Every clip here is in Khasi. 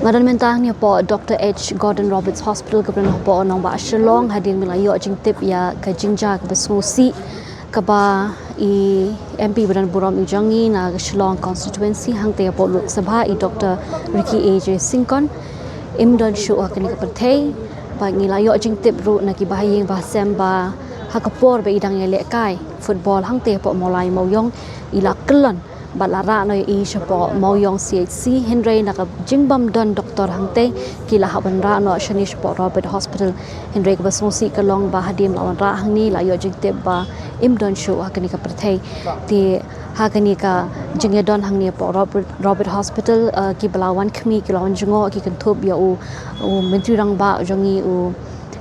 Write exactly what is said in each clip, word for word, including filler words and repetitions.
Madan mynta hangne hapoh Doctor H Gordon Roberts Hospital kaba don hapoh Nongbah Shillong, hadien ba la ïoh jingtip ïa ka jingjia kaba sngewsih kaba i M P ba don burom i jong ngi na ka Shillong constituency hangtei hapoh Lok Sabha, i Doctor Ricky A J Syngkon, im don shuh ha kane ka pyrthei. Bad ngi la ïoh jingtip ruh na ki bahaïing bahasem ba ha ka por ba i dang ïalehkai football hangtei hapoh Mawlai Mawiong, i la kyllon bad la rah noh ïa i shapoh Mawiong C H C, hynrei na ka jingbym don doktor hangtei, ki la hap ban rah noh shane shapoh Robert Hospital. Hynrei kaba sngewsih ka long ba hadien la wanrah hangne la ïoh jingtip ba im don shuh ha kane ka pyrthei. Te ha kane ka jingïadon hangne hapoh Robert, Robert Hospital, eh, kiba la wan khmih, ki la wan jngoh, ki kynthup ïa u, u Myntri Rangbah jong ngi, u,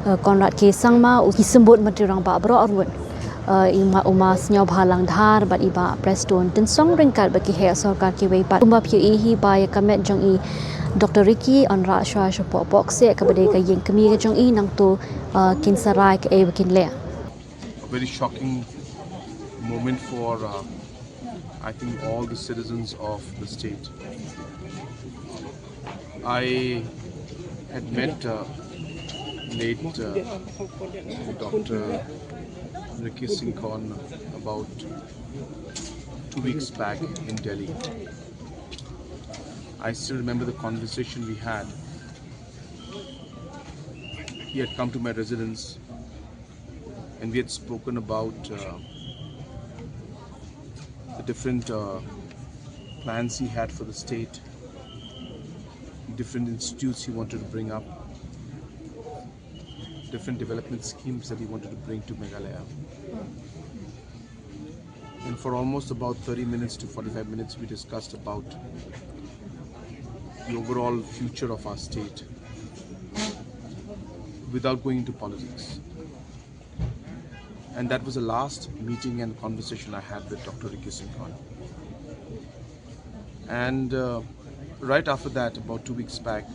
eh, Conrad K Sangma, u ki symbud Myntri Rangbah baroh arngut, eh, i ma, u Ma Sniawbhalang Dhar bad i Bah Prestone Tynsong, ryngkat bad ki heh sorkar kiwei pat. Kumba phi ïohi hi ba ïa ka met jong i Doctor Ricky yn rah shuwa shapoh box set kaba dei ka ïing kmie ka jong i, nangta, eh, kin sa rai kaei ba kin leh. A very shocking moment for, uh, I think, all the citizens of the state. I had met, uh, late, uh, Doctor Ricky Syngkon about two weeks back in Delhi. I still remember the conversation we had. He had come to my residence and we had spoken about, uh, the different, uh, plans he had for the state, different institutes he wanted to bring up, different development schemes that he wanted to bring to Meghalaya. And for almost about thirty minutes to forty-five minutes, we discussed about the overall future of our state without going into politics. And that was the last meeting and conversation I had with Doctor Ricky Syngkon. And, uh, right after that, about two weeks back,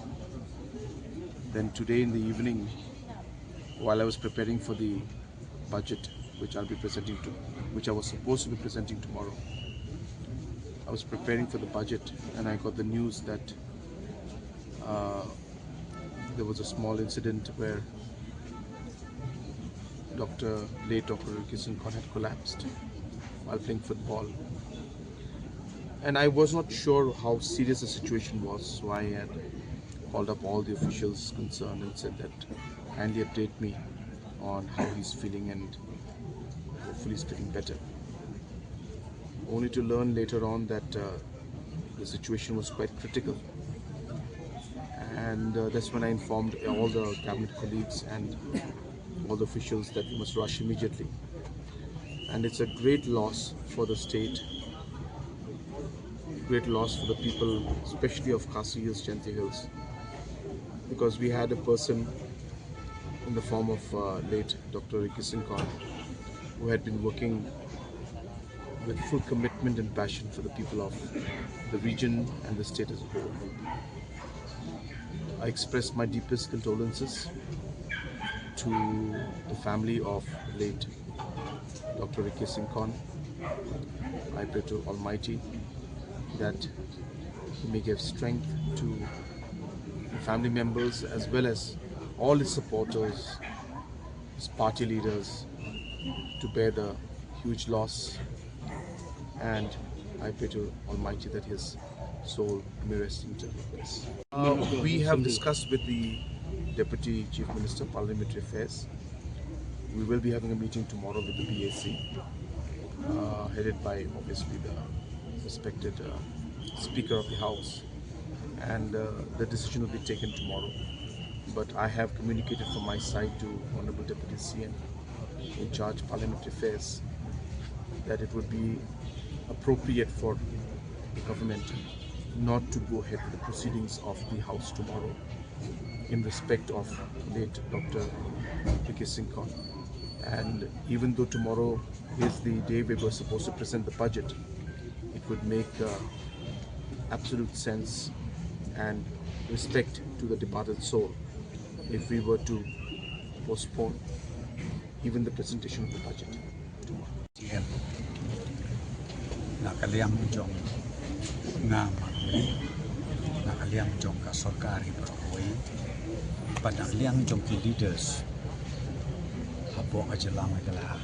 then today in the evening, while I was preparing for the budget, which I'll be presenting to, which I was supposed to be presenting tomorrow, I was preparing for the budget and I got the news that, uh, there was a small incident where Doctor, late Doctor Ricky Syngkon had collapsed while playing football. And I was not sure how serious the situation was, so I had called up all the officials concerned and said that kindly update me on how he's feeling and hopefully he's feeling better. Only to learn later on that, uh, the situation was quite critical. And, uh, that's when I informed all the cabinet colleagues and all the officials that we must rush immediately. And it's a great loss for the state, great loss for the people, especially of Khasi Hills, Jaintia Hills, because we had a person in the form of, uh, late Doctor Ricky Syngkon, who had been working with full commitment and passion for the people of the region and the state as a whole. I express my deepest condolences to the family of late Doctor Ricky Syngkon. I pray to Almighty that He may give strength to the family members as well as all his supporters, his party leaders, to bear the huge loss, and I pray to Almighty that his soul may rest in eternal bliss. Uh, we have discussed with the Deputy Chief Minister, Parliamentary Affairs. We will be having a meeting tomorrow with the B A C, uh, headed by, obviously, the respected, uh, Speaker of the House, and, uh, the decision will be taken tomorrow. But I have communicated from my side to Honorable Deputy C M in charge Parliamentary Affairs that it would be appropriate for the government not to go ahead with the proceedings of the House tomorrow in respect of late Doctor Ricky Syngkon. And even though tomorrow is the day we were supposed to present the budget, it would make, uh, absolute sense and respect to the departed soul if we were to postpone even the presentation of the budget tomorrow. Tien. Na ka liang jong nga ma ngi, na ka Liang jong ka sorkar hi baroh kawei, bad na liang jong ki leaders hapoh ka jylla Meghalaya,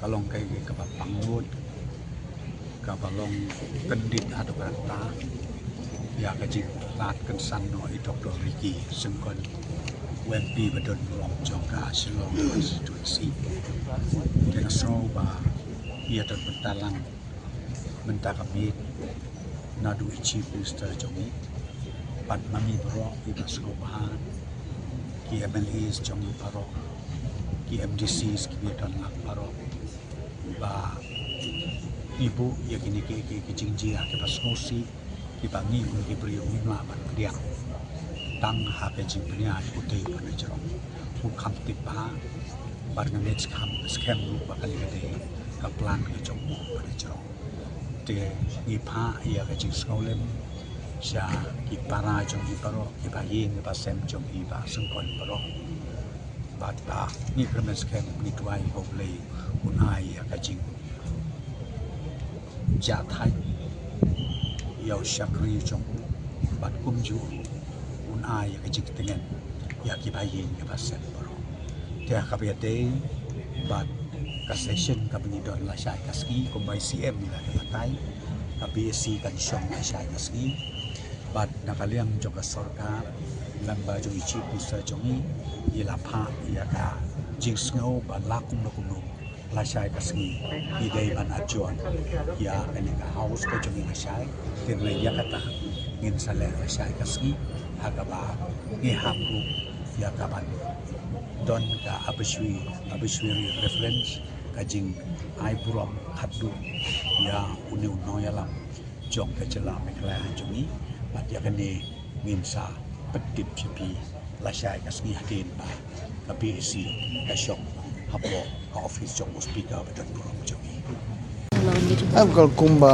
ka long kaei kaba pangnud, kaba long kyndit haduh katta ïa ka jingthaw kynsan noh i Doctor Ricky Syngkon, u M P ba don burom jong ka Shillong constituency. Te nga sngew ba ïa don bynta lang mynta ka miet naduh i Chief Minister jong ngi bad ma ngi baroh kiba sngewbha, ki M L As jong ngi baroh, ki M D Cs kiba don lang baroh, ba i buh ïa kine ki, ki, ki jingjia kiba sngewsih kiba ngi kum ki briew ngim lah ban pdiang tang ha ka jingpynïaid utei u ba na jrong. U kham tip bha bad nga ngeit skhem, skhem ruh ba kane ka dei ka plan ka jong u ba na jrong. Te ngi phah ïa ka jingsngewlem sha ki para jong ngi baroh, ki bahaïing ki bahasem jong i Bah Syngkon baroh. Bad ba ngi kyrmen skhem, ngi duwai ba U Blei un ai ïa ka jing jah thait ïa u shakri jong u, bad kumjuh un ai ïa ka jingtngen ïa ki bahaïing ki bahasem baroh. Te ha kaba ïadei bad ka session kaba ngi don lashai ka sngi, kumba i C M i la batai, ka B A C kan shong lashai ka sngi. Bad na ka liang jong ka sorkar, lyngba jong i Chief Minister jong ngi, i la phah ïa ka jingsngew ba la kumno kumno lashai ka sngi ngi dei ban adjourn ïa kane ka House ka jong ngi lashai. Te na ïa kata ngin sa leh lashai ka sngi, ha kaba ngi hap ruh ïa ka ban don ka obituary, obituary reverence, ka jingai burom khatduh ïa une u nongïalam jong ka jylla Meghalaya jong ngi. Bad ïa kane ngin sa pyntip sha phi lashai ka sngi hadien ba ka B A C ka shong hapoh ka office jong u Speaker ba don burom jong ngi. Em, ka la kumba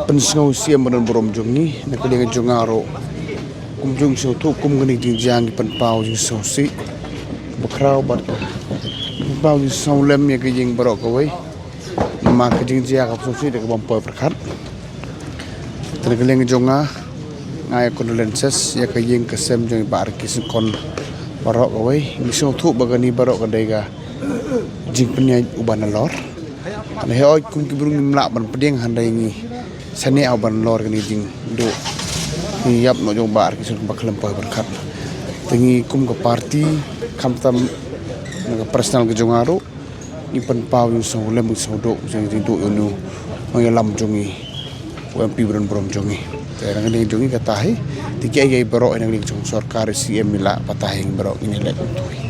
pynsngew C M ba don burom jong ngi, na ka liang jong nga ruh, kum jong sngewthuh kum kane ka jingjia ngi pynpaw jingsngewsih bakhraw bad pynpaw jingsngewlem ïa ka ïing baroh kawei. Namar ka jingjia kaba sngewsih da kaba ym poi pyrkhat. Te na ka liang jong nga, nga ai condolences ïa ka ïing ka sem jong i Bah Ricky Syngkon baroh kawei. Ngi sngewthuh ba kane baroh ka dei ka jingpynïaid uba nalor. Te hooid, kum ki briew ngim lah ban pdiang, hynrei ngi sngewsih uba nalor kane ka jingduh, ngi ïap noh jong u Bah Ricky Syngkon ba khlem poi pyrkhat. Te ngi kum ka party, khamtam na ka personal ka jong nga ruh, ngi pynpaw jingsngewlem, jingsngewduh, jingduh ïa une u nongïalam jong ngi, u M P ba don burom jong ngi. Te na ka liang jong ngi kata hi. Te kiei kiei baroh na ka liang jong sorkar, C M i la batai, baroh ngin ïaleh kumto hi.